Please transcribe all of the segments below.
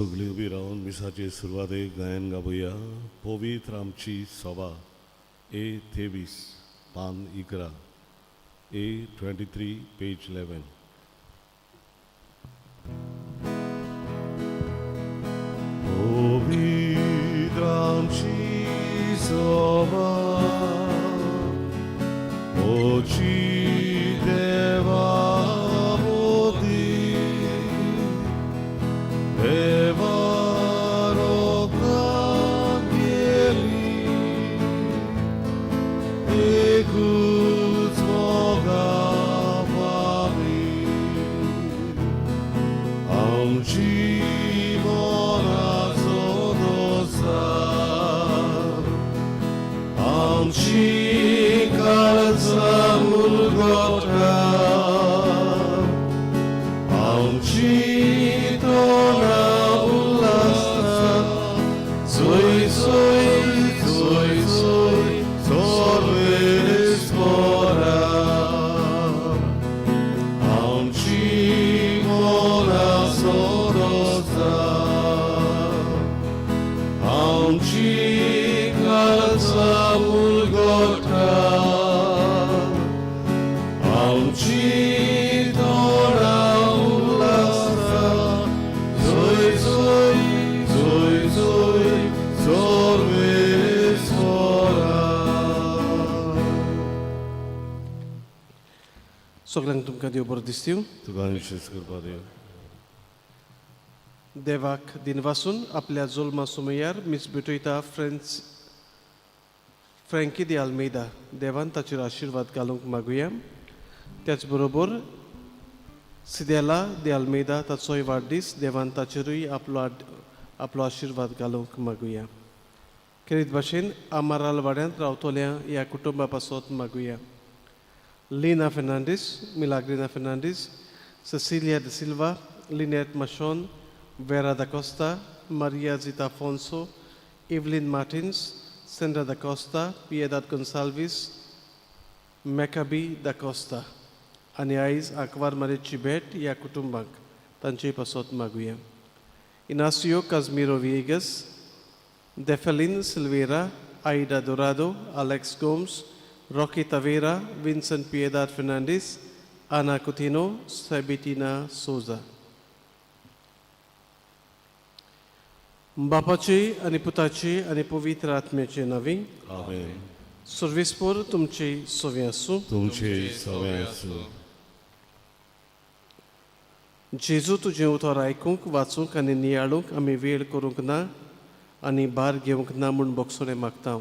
सगळीं उबी रावन मिसाचे सुरवातेक गायन गावया. पवित्र आमची सभा, ए 23, पान 11, ए 23, पेज 11. पवित्र आमची सभा, ओची देवा मोदी, देवा रोगान गेली, एकूच मोगा पावी, आमची मनाचो दोसार, आमची काळजा मुलगोटा, आमची तोंडा उल्हासा, जोय जोय जोय जोय सर्वेस्परा, आमची मनाचो दोसार, आमची काळजा मुलगोटा, आमची तोंडा उल्हासा, जोय जोय जोय जोय सर्वेस्परा. सगळ्यांक तुमकां देव बरो दिसतीव. तुका विशेष करपा देव. देवाक दिनवासून आपल्या जोल्मा सुमयार मिस भेटयता फ्रेंच फ्रँकी दी आल्मेदा. देवान ताचेर आशिर्वाद घालूंक मागुया. त्याच बरोबर सिदेला दी आल्मेदा, ताचोय वाडदीस. देवान ताचेरूय आपलो आशिर्वाद घालूंक मागुया. खेरीत भाशेन आमाराल वाड्यांत रावतल्या ह्या कुटुंबा पासत मागुया. Lina Fernandes, Milagrina Fernandes, Cecilia de Silva, Linet Machon, Vera da Costa, Maria Zita Afonso, Evelyn Martins, Sandra da Costa, Piedad Gonsalves, Maccabi da Costa. आनी आयज आंकवार मारेची भेट ह्या कुटुंबाक तांचे पासत मागुया. Inacio Casimiro Viegas, Defelin Silveira, Aida Dorado, Alex Gomes, Rocky Tavera, Vincent Piedad Fernandes, Ana Coutinho, Sabitina Souza. बापाचे आनी पुताचे आनी पवित्र आत्म्याचे नांवी. आमेन. सर्वेस्पर तुमचे सवे आसूं. तुमचे सवे आसूं. जेजू, तुजें उतर आयकूंक, वाचूंक आनी नियाळूंक आमी वेळ करूंक ना आनी भार घेवंक ना म्हूण बोगसोणें मागता.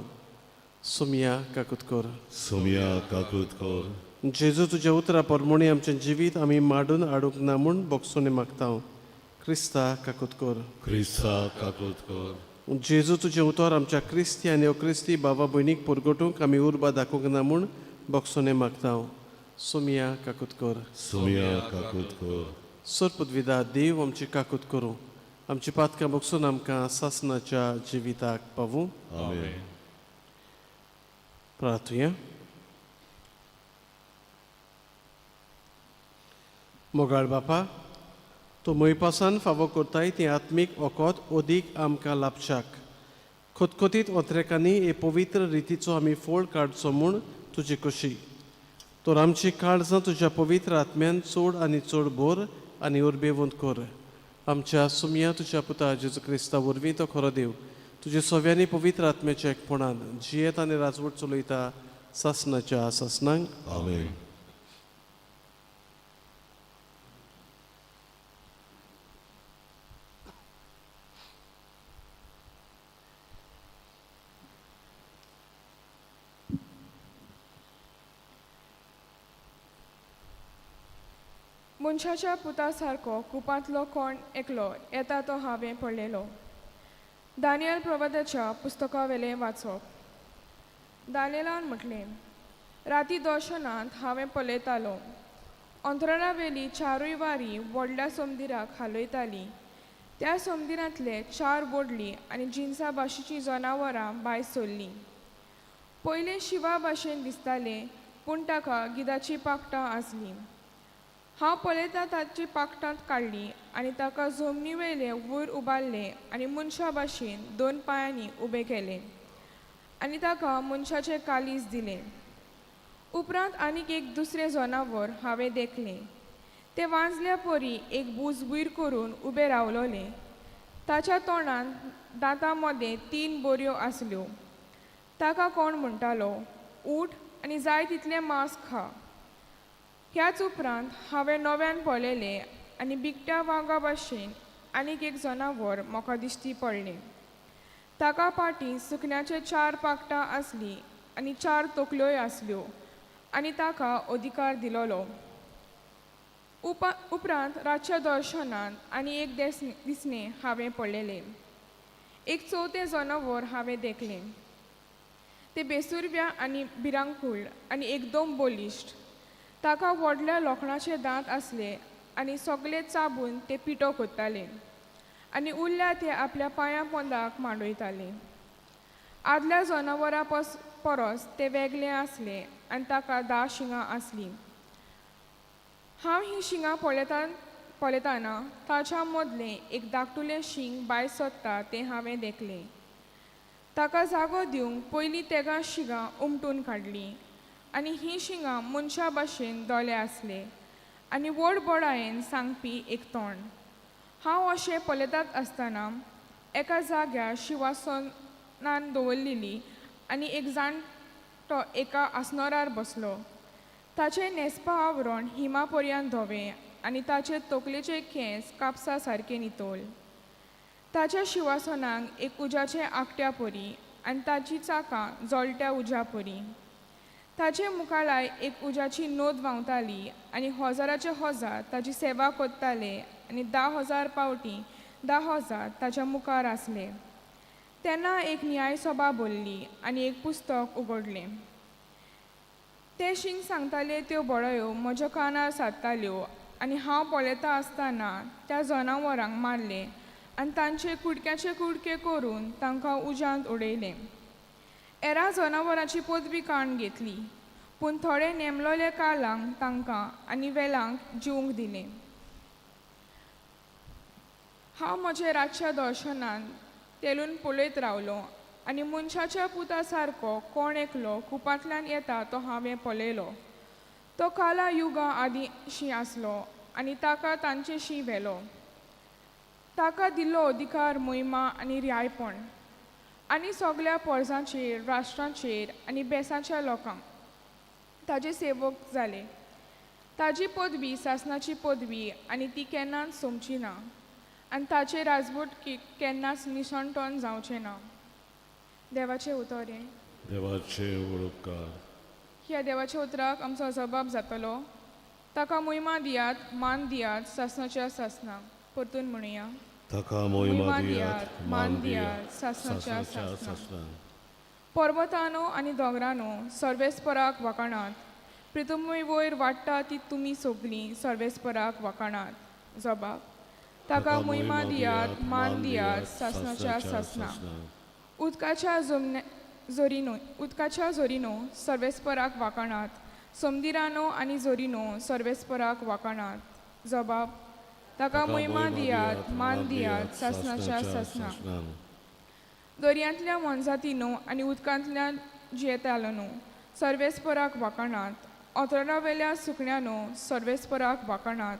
सोमया काकूत कर. सोमया काकूत कर. जेजू, तुज्या उतरा परमोणी आमचें जिवीत आमी माडून हाडूंक ना म्हूण बोगसोणें मागता. क्रिस्ता काकूत कर. क्रिस्ता काकूत कर. जेजू, तुजें उतर आमच्या क्रिस्ती आनी अक्रिस्ती बाबा भयणीक पुरगोटूंक आमी उर्बा दाखोवंक ना म्हूण बोगसोणें मागता. सोमया काकूत कर. सोमया काकूत कर. सरपदविदा देव आमची काकूत करूं, आमची पातकां बगसून आमकां सासनाच्या जिविताक पावूं. आमेन. प्रार्थुया. मोगाळ बापा, तूं मोयपासान फावो करताय ती आत्मीक वखद अदीक आमकां लाभच्याक खतखतीत ओत्रेकांनी हे पवित्र रितीचो आमी फोळ काडचो म्हूण तुजी खोशी. तर आमची काळजां तुज्या पवित्र आत्म्यान चड आनी चड भर आनी उर्बेवंत कर. आमच्या सुमया तुज्या पुता जेजू क्रिस्ता वरवीं, तो खरो देव, तुज्या सव्यांनी पवित्र आत्म्याच्या एकपणान जियेत आनी राजवट चलयता सासनाच्या सासनांक. आमेन. मनशाच्या पुता सारको कुपांतलो कोण एकलो येता तो हांवें पळयलो. दानियल प्रवादाच्या पुस्तका वेलें वाचप. दानियलान म्हटलें, राती दर्शनांत हांवें पळयतालो, अंतराळा वेली चारूय वारी व्हडल्या सोमदिराक हालयताली. त्या सोमदिरांतले चार व्हडलीं आनी जिन्सा भाशेचीं जनावरां भायर सरलीं. पयलीं शिवा भाशेन दिसतालें, पूण ताका गिदाचीं पाकटां आसलीं. हांव पळयता ताची पाकटां काडलीं आनी ताका जमनी वयलें वयर उबारलें आनी मनशा भाशेन दोन पांयांनी उबें केलें आनी ताका मनशाचें कालीज दिलें. उपरांत आनीक एक दुसरें जनावर हांवें देखलें. तें वाजल्या परी एक बूज वयर करून उबें रावलोलें. ताच्या तोंडांत दांतां मदें 3 बोरयो आसल्यो. ताका कोण म्हणटालो, उठ आनी जाय तितलें मांस खा. ह्याच उपरांत हांवें नव्यान पळयलें आनी बिकट्या वागा भाशेन आनीक एक जनावर म्हाका दिश्टी पडलें. ताका फाटीं सुकण्याचे 4 पाकटां आसलीं आनी 4 तकल्योय आसल्यो आनी ताका अधिकार दिलोलो. उपरांत रातच्या दर्शनांत आनी एक दिसणें हांवें पळयलें. एक चवथें जनावर हांवें देखलें. तें बेसुरव्या आनी भिरांकूळ आनी एकदम बलिश्ट. ताका व्हडल्या लोखणाचे दांत आसले आनी सगळे चाबून ते पिठो करताले आनी उरल्या ते आपल्या पांयां पोंदाक मांडयताले. आदल्या जनावरां परस ते वेगळे आसले आनी ताका 10 शिंगां आसलीं. हांव हीं शिंगां पळयतना ताच्या मदलें एक धाकटुलें शींग भायर सोदता तें हांवें देखलें. ताका जागो दिवंक पयलीं तेगां शिंगां उमटून काडलीं आनी हीं शिंगां मनशा भाशेन दोळे आसले आनी व्हड बडायेन सांगपी एक तोंड. हांव अशें पळयतात आसतना एका जाग्यार शिवासनान दवरलेली आनी एक जाणटो एका आसनोरार बसलो. ताचें न्हेसपा आवरण हिमा पर्यंत धवें आनी ताचे तकलेचे केंस कापसा सारके नितळ. ताच्या शिवासनाक एक उज्याचे आकट्या परी आनी ताची चाकां जळट्या उज्या परी. ताचे मुखालाय एक उज्याची नोद व्हांवताली आनी हजाराचे हजार ताची सेवा करताले आनी 10,000 पावटी 10,000 ताच्या मुखार आसले. तेन्ना एक न्यायसभा भरली आनी एक पुस्तक उगडलें. ते शींग सांगताले त्यो बडयो म्हज्या कानार सादताल्यो आनी हांव पळयता आसतना त्या जनावरांक मारले आनी तांचे कुडक्याचे कुडके करून तांकां उज्यांत उडयले. एरा जनावरांची पदवी काण घेतली, पूण थोडे नेमलोले कालांक तांकां आनी वेलांक जिवंक दिलें. हांव म्हज्या रातच्या दर्शनान तेलून पळयत रावलो आनी मनशाच्या पुता सारको कोण एकलो कुपांतल्यान येता तो हांवें पळयलो. तो काला युगा आदींशी आसलो आनी ताका तांचेशी व्हेलो. ताका दिल्लो अधिकार, मोहिमा आनी रियायपण आनी सगळ्या पोरसांचेर, राष्ट्रांचेर आनी बेसांच्या लोकांक ताजे सेवक जाले. ताजी पदवी सासनाची पदवी आनी ती केन्नाच सोंपची ना आनी ताचे राजवटकीक केन्नाच निसणटोन जावचें ना. देवाचें उतर हें. देवाचे उपकार. ह्या देवाच्या उतराक आमचो जबाब जातलो. ताका मोहिमा दियात, मान दियात सासनाच्या सासनाक. परतून म्हणुया, ताका मोहिमा दियात, मान दियात सासनाच्या सासनाच्या सासनाक. सासनाक. पर्वतानो आनी दोंगरानो सर्वेस्पराक वाखाणात. प्रितुमय वयर वाडटा ती तुमी सगलीं सर्वेस्पराक वाखाणात. जबाब, ताका मोहिमा दियात, मान दियात सासनाच्या सासनाक. उदकाच्या जोरिनो, उदकाच्या जोरिनो सर्वेस्पराक वाखाणात. समदिरानो आनी जोरिनो सर्वेस्पराक वाखाणात. जबाब, ताका मोहिमा दियात, मान दियात सासनाच्या सासनाक. दर्यांतल्या मोनजातीनो आनी उदकांतल्या जियेतालोनो सर्वेस्पराक वाखाणात. ओतरावेल्या सुकण्यानो सर्वेस्पराक वाखाणात.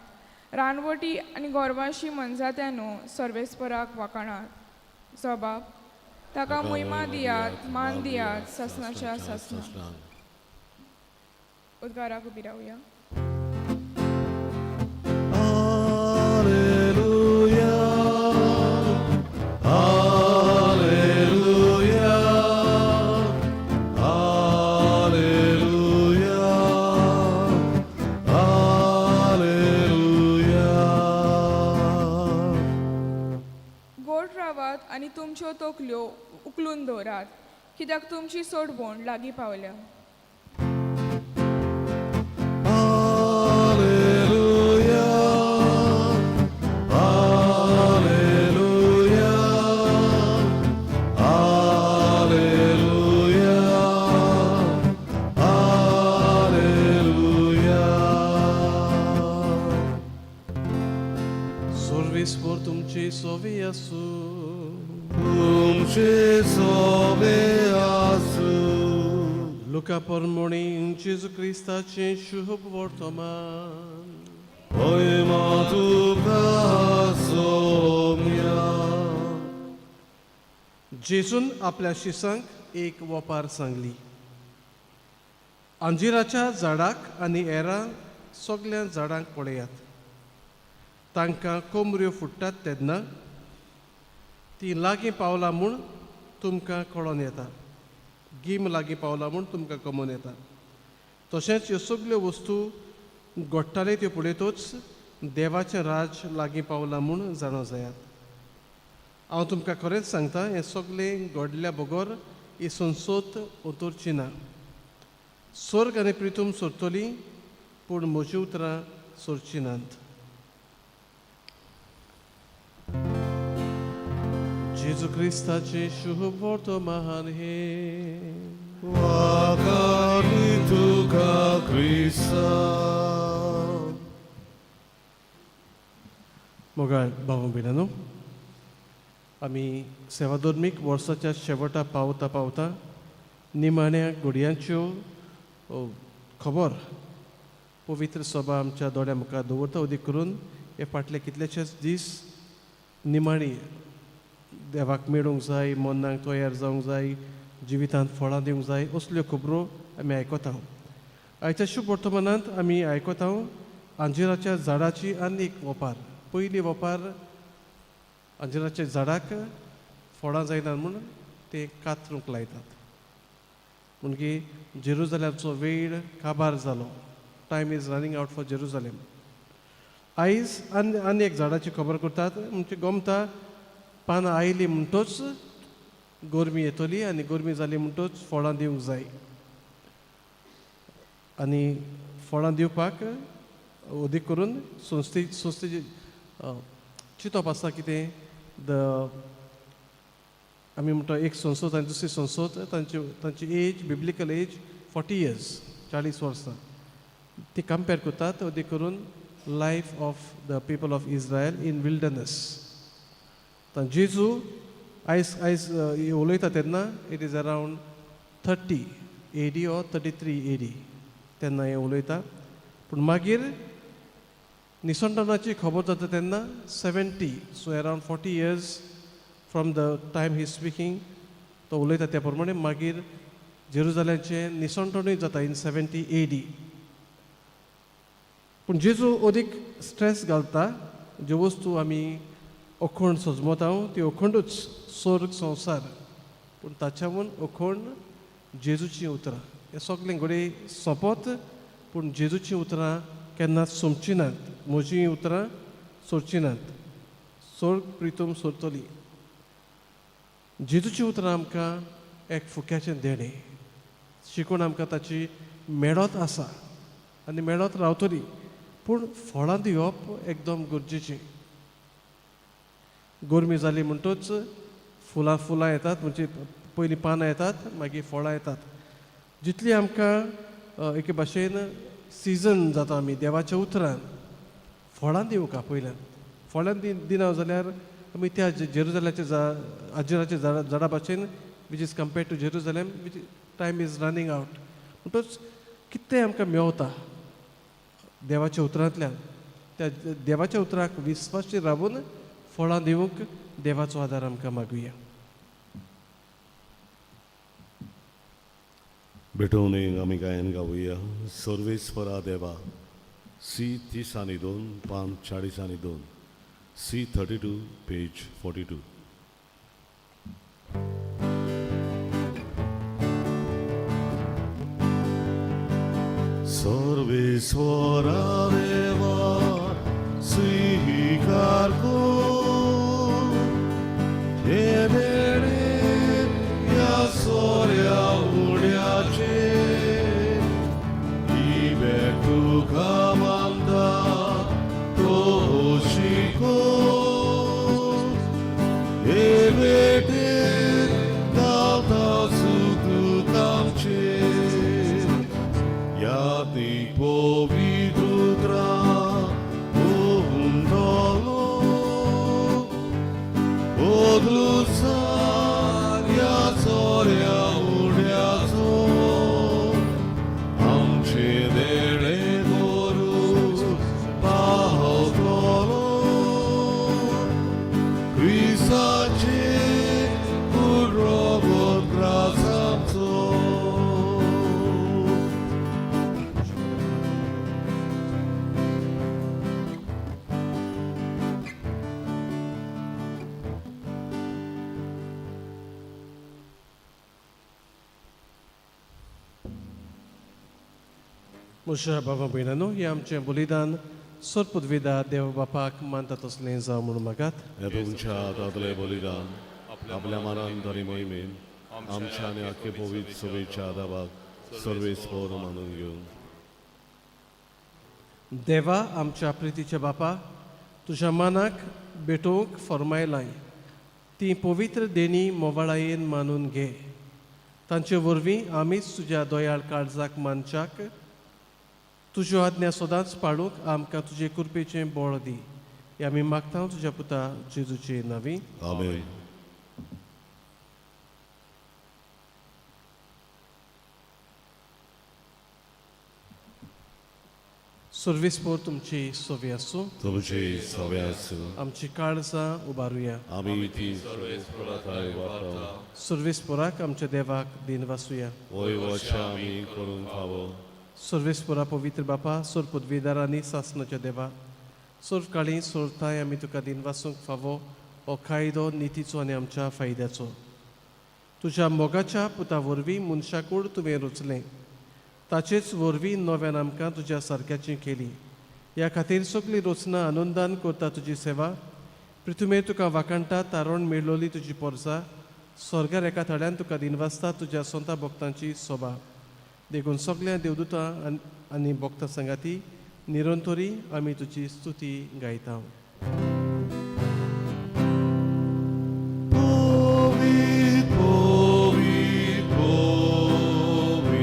रानवटी आनी गोरवाशी मनजात्यानो सर्वेस्पराक वाखाणात. जबाब, ताका मोहिमा दियात, मान दियात सासनाच्या सासनाक. उद्गाराक उबी रावया. Alleluia, Alleluia, Alleluia, Alleluia. गोड रावात आनी तुमच्यो तकल्यो उखलून दवरात, कित्याक तुमची सोडवण लागीं पावल्या. Alleluia, Alleluia, Alleluia, Alleluia. तुमचे सोबे आसूं. लुका परमोणी जेजू क्रिस्ताचें शुभ वर्तमान. होयमा तुका सोम्या. जेजून आपल्या शिसांक एक वपार सांगली. अंजिराच्या झाडाक आनी हेरां सगल्या झाडांक पळयात. तांकां कोमऱ्यो फुट्टात तेन्ना ती लागीं पावला म्हूण तुमकां कळोन येता. गीम लागीं पावला म्हूण तुमकां कमोन येता. तशेंच ह्यो सगल्यो वस्तू घडटाले त्यो पळयतच देवाचें राज लागीं पावलां म्हूण जाणा जायात. हांव तुमकां खरेंच सांगता, हें सगळें घडल्या बगर ही संसद उतरची ना. स्वर्ग आनी प्रितूम सोदतली, पूण म्हजीं उतरां सोदचीं नात. जेजू क्रिस्ताचें शुभ वर्तमान हें. वाखाणी तुका क्रिस्ता. मोगाळ भाव भयणांनो, आमी सेवाधर्मीक वर्साच्या शेवटा पावता पावता निमाण्या घडयांच्यो खबर पवित्र सभा आमच्या दोळ्या मुखार दवरता. अदीक करून हे फाटले कितलेशेच दीस निमाणी देवाक मेळूंक जाय, मनाक तयार जावंक जाय, जिवितांत फळां दिवंक जाय, असल्यो खबरो आमी आयकता. आयच्या शुभ वर्तमानांत आमी आयकता अंजिराच्या झाडाची आनी एक वपार. पयली वपार, अंजिराच्या झाडाक फळां जायना म्हूण ते कातरूंक लायतात. म्हणटकीर जेरुजलेमाचो वेळ काबार जालो. Time is running out for Jerusalem. आयज आनी आनी एक झाडाची खबर करतात. म्हणजे गोमता पानां आयली म्हणटच गरमी येतली आनी गरमी जाली म्हणटच फळां दिवंक जाय. आनी फळां दिवपाक अदीक करून संस्थेचे चिंतप आसा कितें, the आमी म्हणटा एक संसद आनी दुसरी संसद, तांची एज, बिब्लिकल एज 40 इयर्स, 40 वर्सां. ती कंपेर करतात अदीक करून life of the people of Israel in wilderness. जेजू आयज आयज उलयता तेन्ना it is around 30 AD or 33 AD तेन्ना हें उलयता. पूण मागीर निसंतानाची खबर जाता तेन्ना 70, so around 40 years from the time he speaking. तो उलयता त्या प्रमाणे मागीर जेरुजालेमचें निसंतनूय जाता इन 70 एडी. पूण जेजू अदीक स्ट्रेस घालता, ज्यो वस्तू आमी अखंड सजमता ती अखंडूच, स्वर्ग संवसार, पूण ताच्याहून अखंड जेजूचीं उतरां. हें सगळें घडये सोंपत, पूण जेजूचीं उतरां केन्नाच सोंपचीं नात. म्हजीं उतरां सोडचीं नात, स्वर्ग प्रितूम सोडटली. जेजूचीं उतरां आमकां एक फुक्याचें देणें. शिकवण आमकां ताची मेळत आसा आनी मेळत रावतली, पूण फळां दिवप एकदम गरजेचें. गरमी जाली म्हणटच फुलां फुलां येतात, म्हणजे पयलीं पानां येतात, मागीर फळां येतात. जितली आमकां एके भाशेन सिजन जाता, आमी देवाच्या उतरान फळां दिवंक आपयल्यान फळां दिना जाल्यार आमी त्या जेरुजलाच्या झा आजिराच्या झाडा भाशेन, which is compare to Jerusalem, which time is running out. म्हणटच कितें आमकां मेवता देवाच्या उतरांतल्यान, त्या देवाच्या उतराक विस्वासी रावून फळां दिवंक देवाचो आदार आमकां मागुया. भेटवणेक आमी गायन गावया सर्वेस्परा देवा, सी 32, पान 42, C 32, page 42. Sarveswara देवा स्वीकार कर हे देणे ह्या सोऱ्या उड्याचे. ही भेट तुका मानता तो शिको. हे भेटेन गावता सुख आमचे यादीक पवित्र उंदलो. कुरुसार ह्या चोऱ्या उड्याचो आमचे देणे करू पावतलो क्रिसाचे कुड्रो ग्रास आमचो. म्हज्या बाबा भयणांनो, हें आमचें बलिदान सोरपुदविदा देव बापाक मानता तसलें जावं म्हणून मागात. हे तुमच्या हातांतले बलिदान आपल्या मनान तरी मोहिमेन आमच्या आनी आख्खे पवित्र सभेच्या आदाबाक सर्वेस्पोर मानून घेवन. देवा आमच्या प्रितीच्या बापा, तुज्या मानाक भेटोवंक फर्मायलाय ती पवित्र देणी मोवाळायेन मानून घे. तांचे वरवीं आमीच तुज्या दोयाळ काळजाक मानच्याक तुज्यो आज्ञा सदांच पाळूंक आमकां तुजे कृपेचें बळ दी. हें आमी मागता तुज्या पुता जेजूचे नांवी. आमेन. सर्वीस पोर तुमची सोवी आसूं. तुमची सवे आसूं. आमची काळजां उबारुया. आमी ती सर्वेस्पोराथाय वापरा. सर्वीस पोराक आमच्या देवाक दिन वासुया. वय वशा आमी करूंक फावो. सर्वेस्पोरा पवित्र बापा, सोर पदवीदार आनी सासणाच्या देवा, सोर काळी सोरताय आमी तुका दिनवासूंक फावो हो कायदो नितीचो आनी आमच्या फायद्याचो. तुज्या मोगाच्या पुता वरवीं मनशाकूड तुवें रचलें, ताचेच वरवीं नव्यान आमकां तुज्या सारक्याची केली. ह्या खातीर सगली रचना आनंदान करता तुजी सेवा. पृथ्वीर तुका वाखाणटा तारण मेळ्ळोली तुजी पोरसा, स्वर्गार एका थड्यान तुका दिनवासता तुज्या सोंता भक्तांची सोबा. देखून सगल्या देवदूतां आनी भक्तां सांगाती निरंतरी आमी तुजी स्तुती गायता. पवित्र पवित्र पवित्र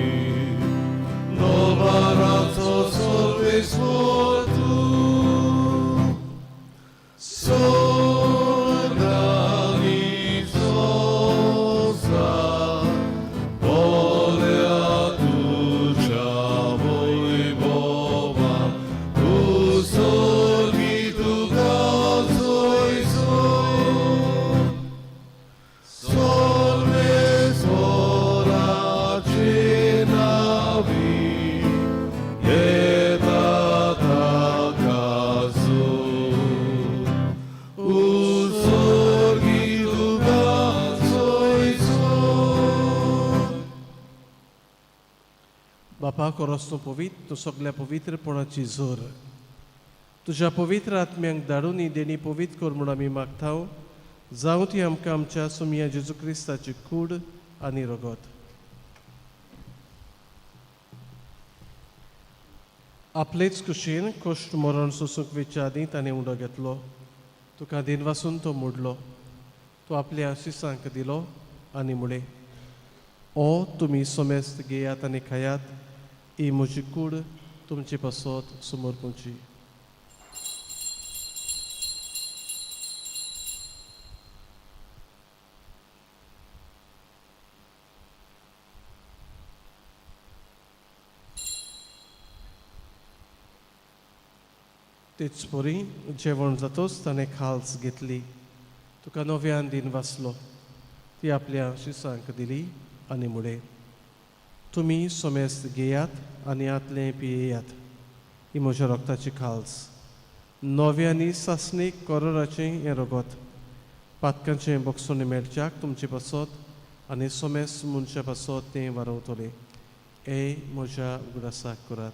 दरबाराचो सर्वेस्पोर तूं, स्वर्ग आनी संवसार भरल्या तुज्या वैभवान. तूं स्वर्गी तुका सोयसो सर्वेस्पोराचे नांवी येता ताका उत्सर्गी तुका सोयसो. बापा, कोरोस तूं पवित्र, तूं सगल्या पवित्रपणाची जोर. तुज्या पवित्र आत्म्यांक धाडून ही देणी पवित्र कर म्हूण आमी मागता. जावं ती आमकां आमच्या सुमया जेजू क्रिस्ताची कूड आनी रगत. आपलेच कुशीन कश्ट मरण सोसूंक वेच्या आदीं ताणें उडो घेतलो, तुका दिनवासून तो मोडलो, तो आपल्या आशिसांक दिलो आनी म्हळें, ओ तुमी सोमेस्त घेयात आनी खायात, ही म्हजी कूड तुमचे पासत समर्पूची. तेच परी जेवण जातोच ताणें खाल्स घेतली, तुका नव्यान दिन वाचलो, ती आपल्या शिसांक दिली आनी म्हळें, तुमी सोमेस्त घेयात आनी आतलें पियेयात, ही म्हज्या रगताची खाल्स, नव्या आनी सासणीक करोराचें हें रगत, पातकांचें बक्षण मेळच्याक तुमचे पासत आनी सोमेस्त मनशा पासत तें वारवतलें. हे म्हज्या उगडासाक करात.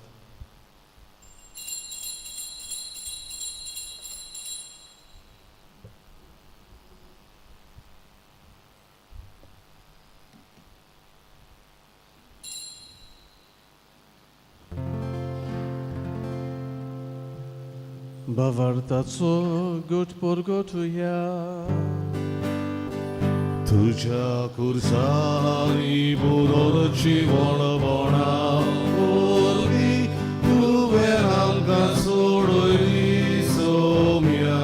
भावार्थाचो गोट परगटुया. तुझ्या कुर्सानी बुरोची वणवणा वरवीं तुवें आमकां सोडयली सोम्या,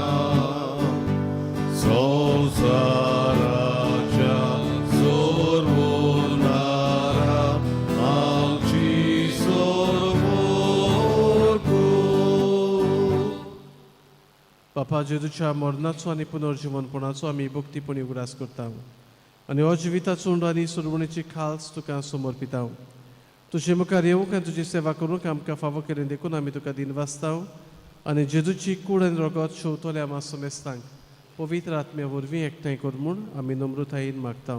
संवसारांतलो बापा जेजूच्या मरणाचो आनी पुनर्जिवनपणाचो आमी भक्तीपणी उगडास करता आनी हो जिविताचो उंडो आनी सुरवणेची खाल्स तुका समर्पिता. तुजे मुखार येवंक आनी तुजी सेवा करूंक आमकां फावो केलें देखून आमी तुका दिनवासता आनी जेजूची कूड आनी रगत शेवतल्या आमा समेस्तांक पवित्र आत्म्या वरवीं एकठांय कर म्हूण आमी नम्रतायेन मागता.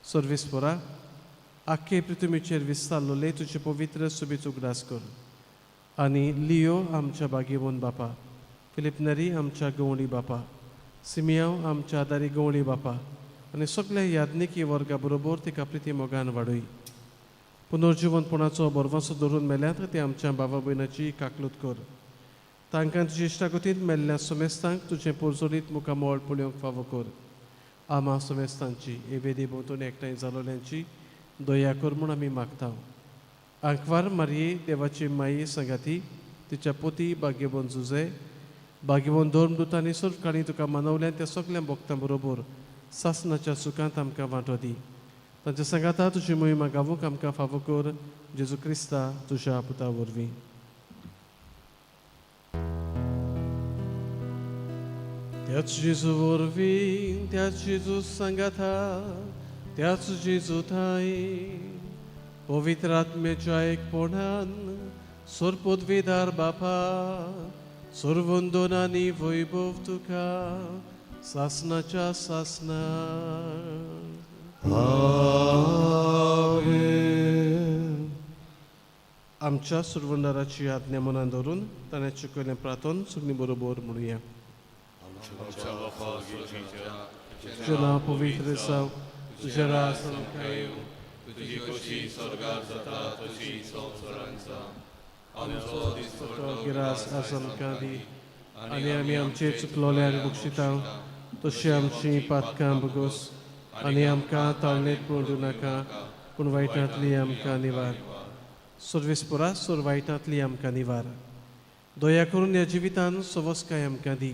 सर्वेस्पोरा आख्खे पृथ्वीचेर विस्तारलोले तुजे पवित्र सुबेच उगडास कर आनी लियो आमच्या बागेवन बापा, फिलीप नरी आमच्या गवळी बापा, सिमियांव आमच्या आदारी गवळी बापा आनी सगल्या याज्ञिकी वर्गा बरोबर तिका प्रिती मोगान वाडय. पुनर्जिवनपणाचो बरवासो धरून मेल्यात ते आमच्या बाबा भयणाची काकलूत कर. तांकां तुजे इश्टागतींत मेल्ल्या समेस्तांक तुजें पोरजोलीत मुखामळ पळोवंक फावो कर. आमा समेस्तांची हे वेदी भोंवतणी एकठांय जालोल्यांची दया कर म्हूण आमी मागता. आंकवार मारये देवाची माई सांगाती तिच्या पोती भाग्यवन जुजे भाग्यवन धर्मदूत आनी सर्वकाळी तुका मानवल्यान त्या सगल्या भक्तां बरोबर सासनाच्या सुखांत आमकां वांटो दी. तांच्या सांगाता तुजी मोहिमा गावूंक आमकां फावो कर जेजू क्रिस्ता तुज्या पुता वरवीं. त्याच जेजू वरवीं, त्याच जेजू सांगाता, त्याच जेजू थांय पवित्र आत्म्याच्या एकपणान सोरपदवीदार बापा सर्वंदन आनी वैभव तुका सासनाच्या सासना. आमेन. आमच्या सुरवंदाराची आज्ञा मनान धरून ताणें चुकयलें प्रार्थन सगळीं बरोबर म्हणुया. तुजें नांव पवित्र जावं, तुजें राज आमकां येवं, तुजी खोशी स्वर्गार जाता तशी संवसारांत जावं. आमचो तो गिरास आज आमकां दी आनी आमी आमचे चुकलोल्यांक बक्षिता तशी आमची पातकां बगोस आनी आमकां ताळणेंत पळोवंक दिवं नाका पूण वायटांतली आमकां निवार. सर्वेस्पोरा सोर वायटांतली आमकां निवार. दया करून ह्या जिवितान सवस्काय आमकां दी.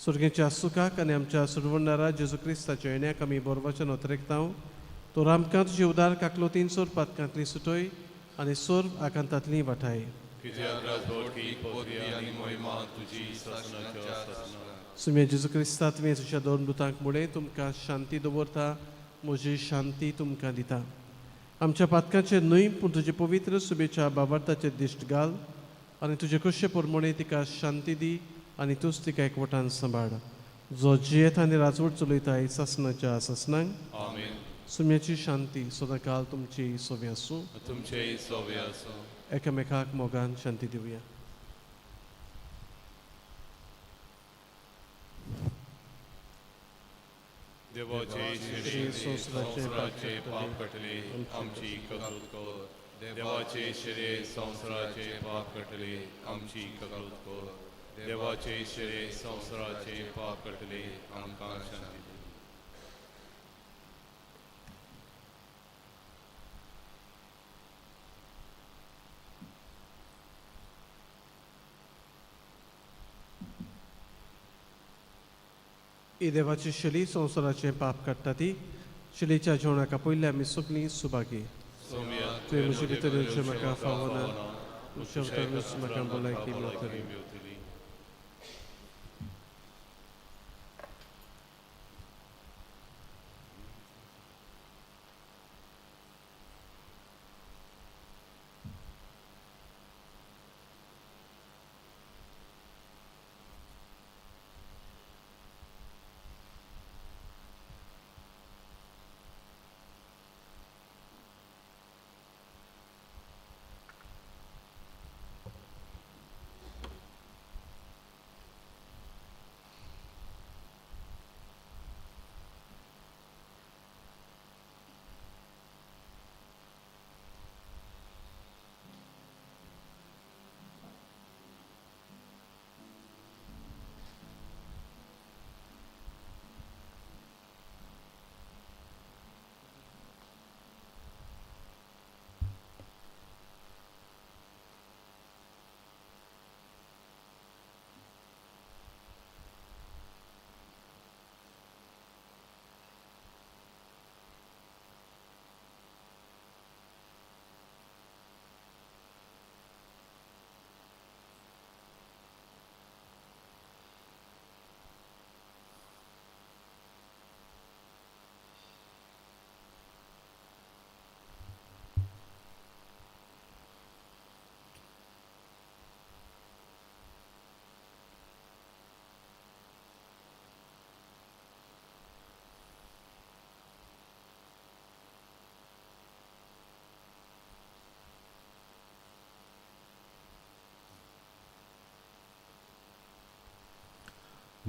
स्वर्गेच्या सुखाक आनी आमच्या सुरवंडारा जेजू क्रिस्ताच्या येण्याक आमी बोरवाच्या नोतरेकता. तर आमकां तुजे उदार काकलोतीन सोर पातकांतली सुटय आनी सोर आकांतांतली वाठाय. कित्याक राजवटी पदवी आनी मोहिमा तुजी सासनाच्या सासनाक. सुम्या जेजू क्रिस्ता तुवें तुज्या दोन दुतांक मुळे तुमकां शांती दवरता, म्हजी शांती तुमकां दिता. आमच्या पातकांचेर न्हय पूण तुजे पवित्र सुबेच्या बाबार्थाचेर दिश्ट घाल आनी तुजे खोशे प्रमाणे तिका शांती दी आनी तूंच तिका एकवटान सांबाळ, जो जियेत आनी राजवट चलयता सासनाच्या सासनाक. आमेन. सुम्याची शांती सदांकाल तुमची सोबी आसूं. तुमचेय सोबे आसूं. एकामेकाक मोगान शांती दिवया. देवाचे शिरे संवसाराचे पाप कटले आमची कबूल कर. देवाचे शिरे संवसाराचे पाप कटले आमची कबूल कर. देवाचे शिरे संवसाराचे पाप कटले आमकां शांती दी. ही देवाची शली संवसाराचें पाप काडटा ती शलीच्या जेवणाक आपयल्ले आमी सगळीं सुभागी. तुवें म्हजे भितर येवचें म्हाका फावना, तुज्या अवतारूच म्हाका भलायकी मेळटली.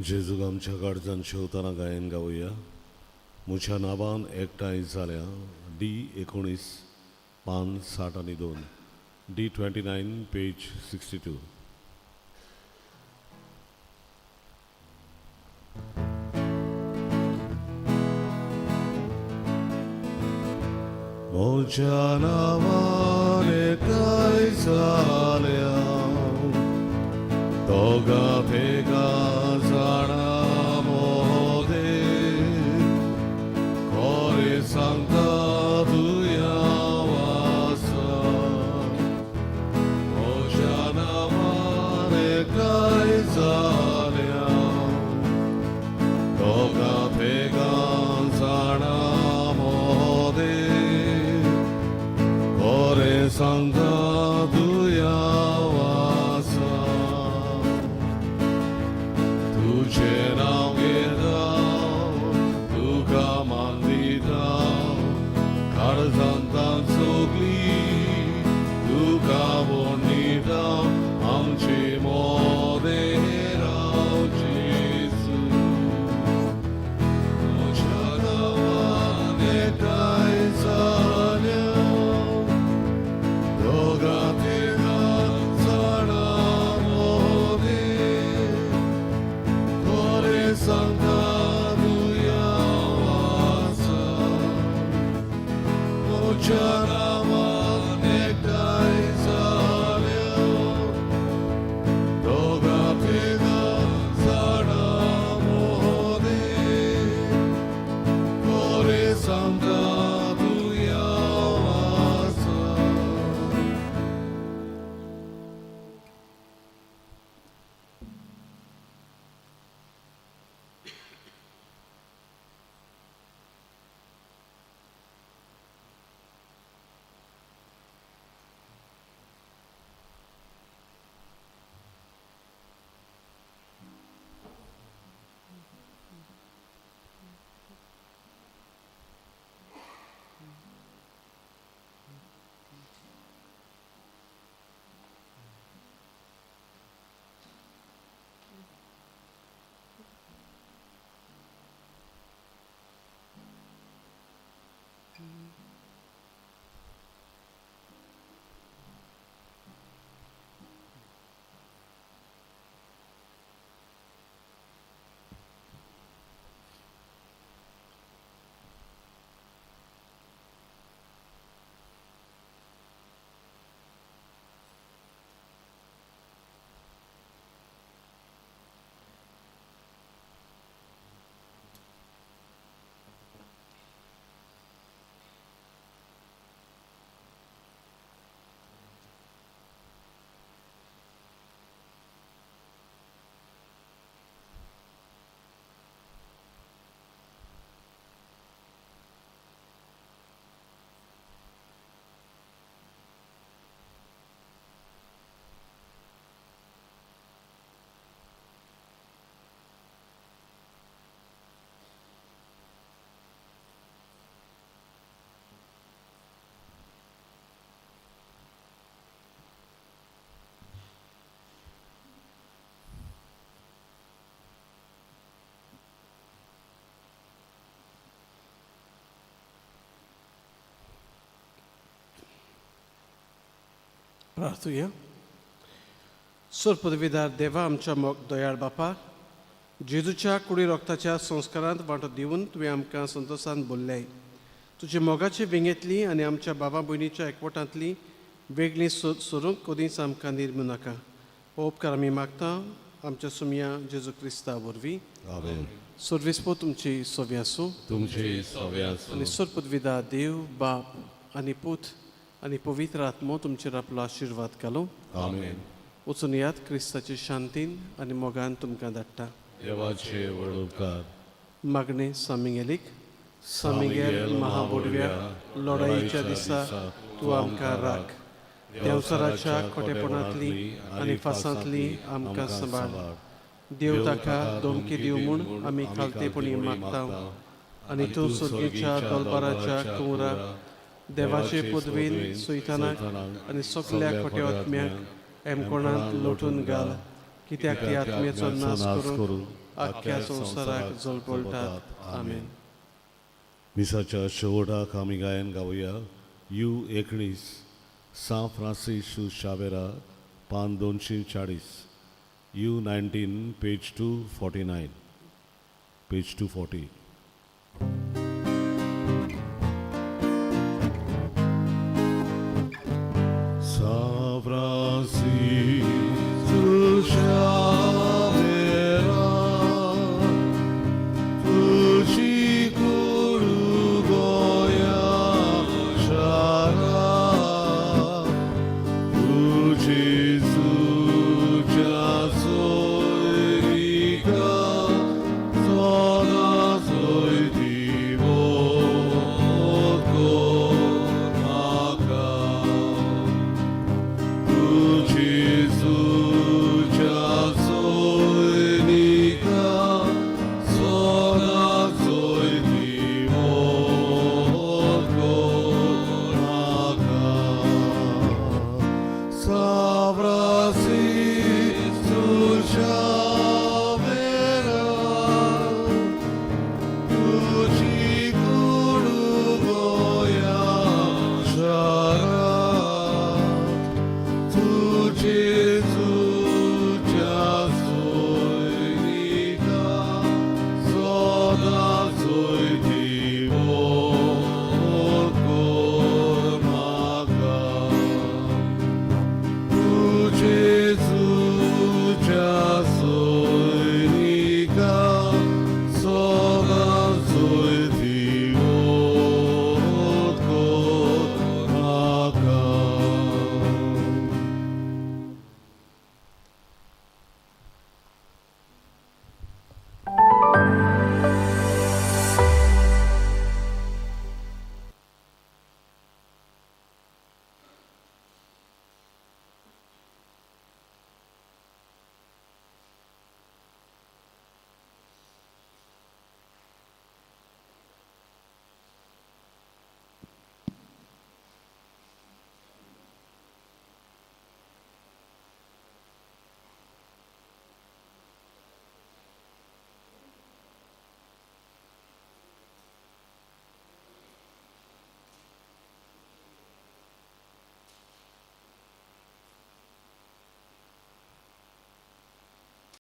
जेजूक आमच्या काळजान शेवतना गायन गावया. म्हज्या नांवान एकठांय जाल्या. डी 19 पान 62, डी 29 पेज 62. म्हज्या नांवान एकठांय जाल्या दोगा तेगा जाणा मोदे खरें सांगता तुया वासा. म्हज्या नांवान एकठांय जाल्या दोगा तेगा जाणा मोदे खरें सांगता तुया वासा. तुझे नांव घेता तुका मान दिता काळजांत सगली तुका वणिता आमचे मोदे राव जेजू. म्हज्या नांवान एकठांय जाल्या दोगा तिगा जाणा मोदे खरें सांगता तुया वासा. म्हज्या नांवान एकठांय जाल्या दोगा तिगा जाणा मोदे खरें सांगता तुया वासा. प्रार्थुया. सोर पदवीदार देवा, आमच्या मोग दयाळ बापा, जेजूच्या कुडी रोगताच्या संस्कारांत वांटो दिवन तुवें आमकां संतोशान बोल्लें. तुजे मोगाचे विंगेंतली आनी आमच्या बाबा भयणीच्या एकवटांतली वेगळी सोरूंक कदींच आमकां निर्मू नाका. हो उपकार आमी मागता आमच्या सुमया जेजू क्रिस्ता वरवीं. आमेन. सर्विसपो तुमची सोवी आसूं. तुमची सवे आसूं. आनी सोर पदवीदार देव बाप आनी पूत आनी पवित्र आत्मो तुमचेर आपलो आशिर्वाद घालूं. आमेन. वचून यात, क्रिस्ताचे शांतीन आनी मोगान तुमकां धाडटा. देवाचे व्हड उपकार. मागणें सामिंगेलीक. सामिंगेल महाबोडव्या, लढाईच्या दिसा तूं आमकां राख. देंवचाराच्या खोटेपणांतली आनी फासांतली आमकां सांबाळ. देव ताका धमकी दिवं म्हूण आमी खालतेपणी मागता आनी तूं सुर्गेच्या दलबाराच्या कुंवरा देवाचे पदवीन सुयतानाक आनी सगल्या खोट्या आत्म्याक एमकोणांत लोटून घाल, कित्याक ती आत्म्याचो नाश करूंक आख्ख्या संवसाराक जळबळटात. आमेन. मिसाच्या शेवटाक आमी गायन गावया you 19, सां फ्रांसीस शावेरा, पान 240, U 19, page 249, page 240.